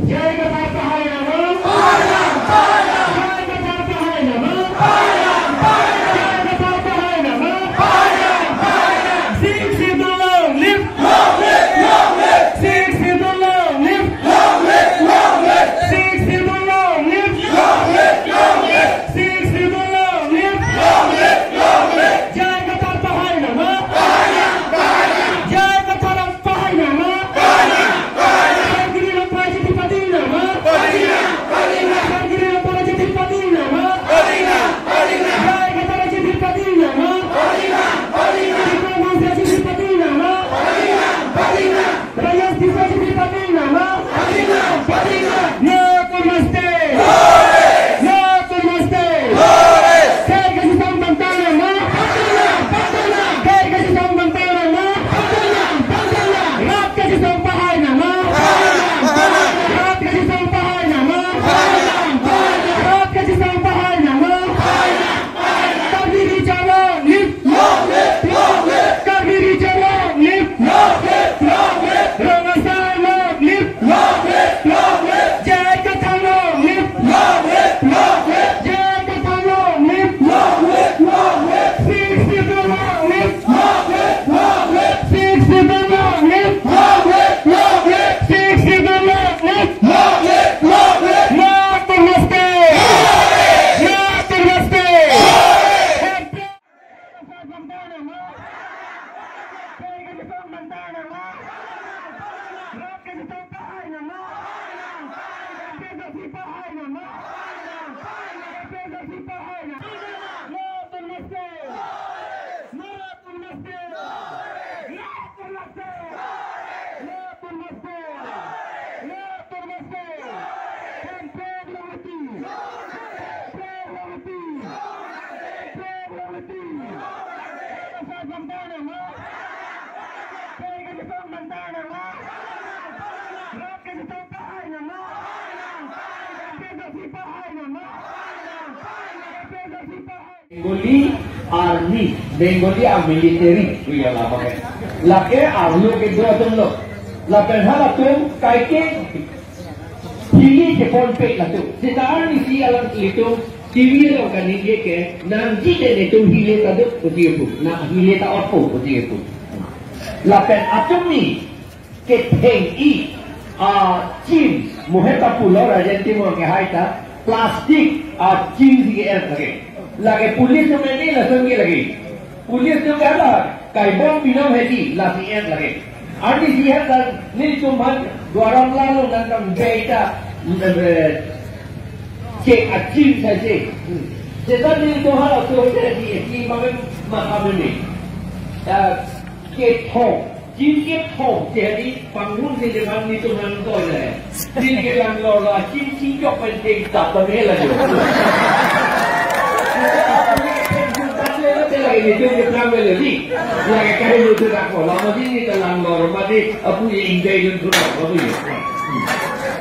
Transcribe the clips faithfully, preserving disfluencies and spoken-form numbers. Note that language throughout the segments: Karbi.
Jai Kathar pahai nama. Jai Kathar pahai nama. Jai Kathar pahai nama. Sixth Schedule long live. Sixth Schedule long live. Sixth Schedule long live. Sixth Schedule long live. Jai Kathar pahai nama. Jai Kathar pahai nama. Kargil along para chethek pading nama. Kargil along para chethek pading nama. Jai Kathar chethek pading nama. Diphu Mungse chethek pading nama. Rayas Disa chethek pading nama. Namaste. Namaste. Kar kachesong abang ta nama. Kar kachesong abang ta nama. Rat kachesong pahai nama. Rat kachesong pahai nama. Rat kachesong pahai nama. Karbi Reserve long live. Karbi Reserve long live. Rong Asar long live. Jai Kathar long live. Jai Kathar long live. Sixth Schedule long live. Sixth Schedule long live. Sixth Schedule long live. Namaste. Namaste. Bengali Army, Bengali a military, pu ya la pakai. Lake arlo kedo atum lo. Lapen halatum kaike hili kepon pe latum. Seta arnisi alanglitum T V along kaningje ke, nangji te netum hile ta do pusi pu. Na hile ta otpo pusi pu. Lapen atum ni ketheng-i, a, chim, mohe ta pulo Rajen Timur kehai ta, plastic, a, chim si ke-en lake. Lake police atum ke lason ke lake. Police atum ke hala, kaibom pinam hedi, lasi en lake. Arnisi heta nelitum aphan Duar Amla along nangkam beta, eh, chek a chim saise. Seta nelitum halaso hedi, hedi mamen makamene. Ah, kethong. Chim kethong, jadi panghun si depan nelitum nangtoi le. Neli kelang lor lo, chim chim jok pen ting tap pen hela jo. Lagi nelitum ke plang le li. Lagi kai nelitum dak ko, lama di neli kelang lor, mati apu ye injai dun sudah, apu ye.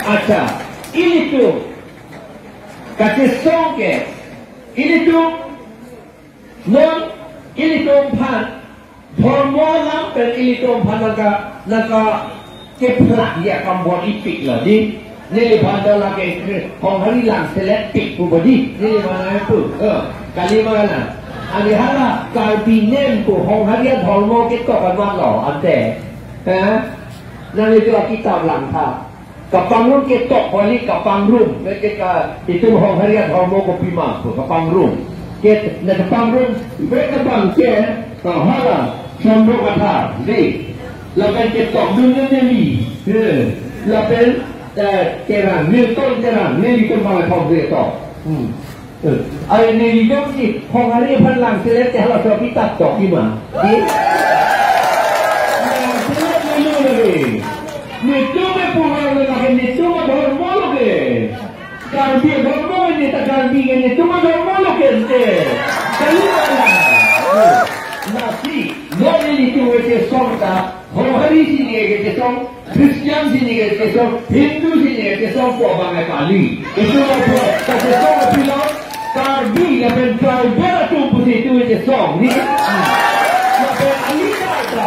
Accha, ilitum kachesong ke, ilitum non ilitum aphan dhormo alam pen ilitum aphan nangka, nangka kephlak ya kambor ipik lo di. Neliphan do lake Honghari langselet pik pu bodi. Neliphan ai pu. Eh, kali ma kana. Ani hala Karbi nem pu Honghari adhormo ketok anwan lo ante. Eh? Nanglitum akitap langtha. Kapangrumke tok bali kapangrum, ke, ke ka, itum Honghari adhormo kopima, kapangrum. Ke, na kapangrum, be kapang ke, ka hala, Sombro Kathar, di. Lapen ketok dun ne neli, he. Lapen, eh, Terang, Milton Terang, nelitum bang thok de tok. Hmm. Eh, ai neli jongsi Honghari aphan langselet te halaso aphi tok tok ima. Di? Langselet neli lagi. Netum me pulang lagi, netum adhormo lo ke. Karbi adhormo, neta Karbi ke netum adhormo lo ke ante. Kali mana? Nasi, lo nelitum kachesong ta, Honghari si neke kachesong, Christian si neke kachesong, Hindu si neke kachesong, pu abang kali. Itum lo pu, kachesong aphi lo, Karbi lapen tribal atum pusi itum kachesong, ni. Lapen alita ta,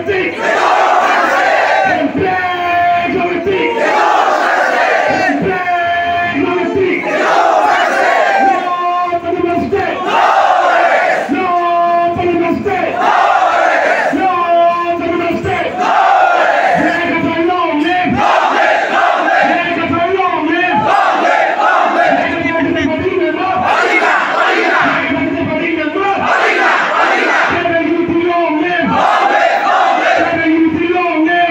Hemprek! Hemprek! Hemprek! No autonomous state! No autonomous state! No autonomous state! Long live! Long live! Long live! Hemprek! Long live! Hemprek! Long live! Hemprek! Long live!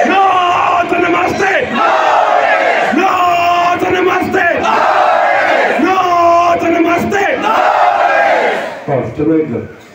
No autonomous state! No autonomous state! No autonomous state! Pas, coba itu.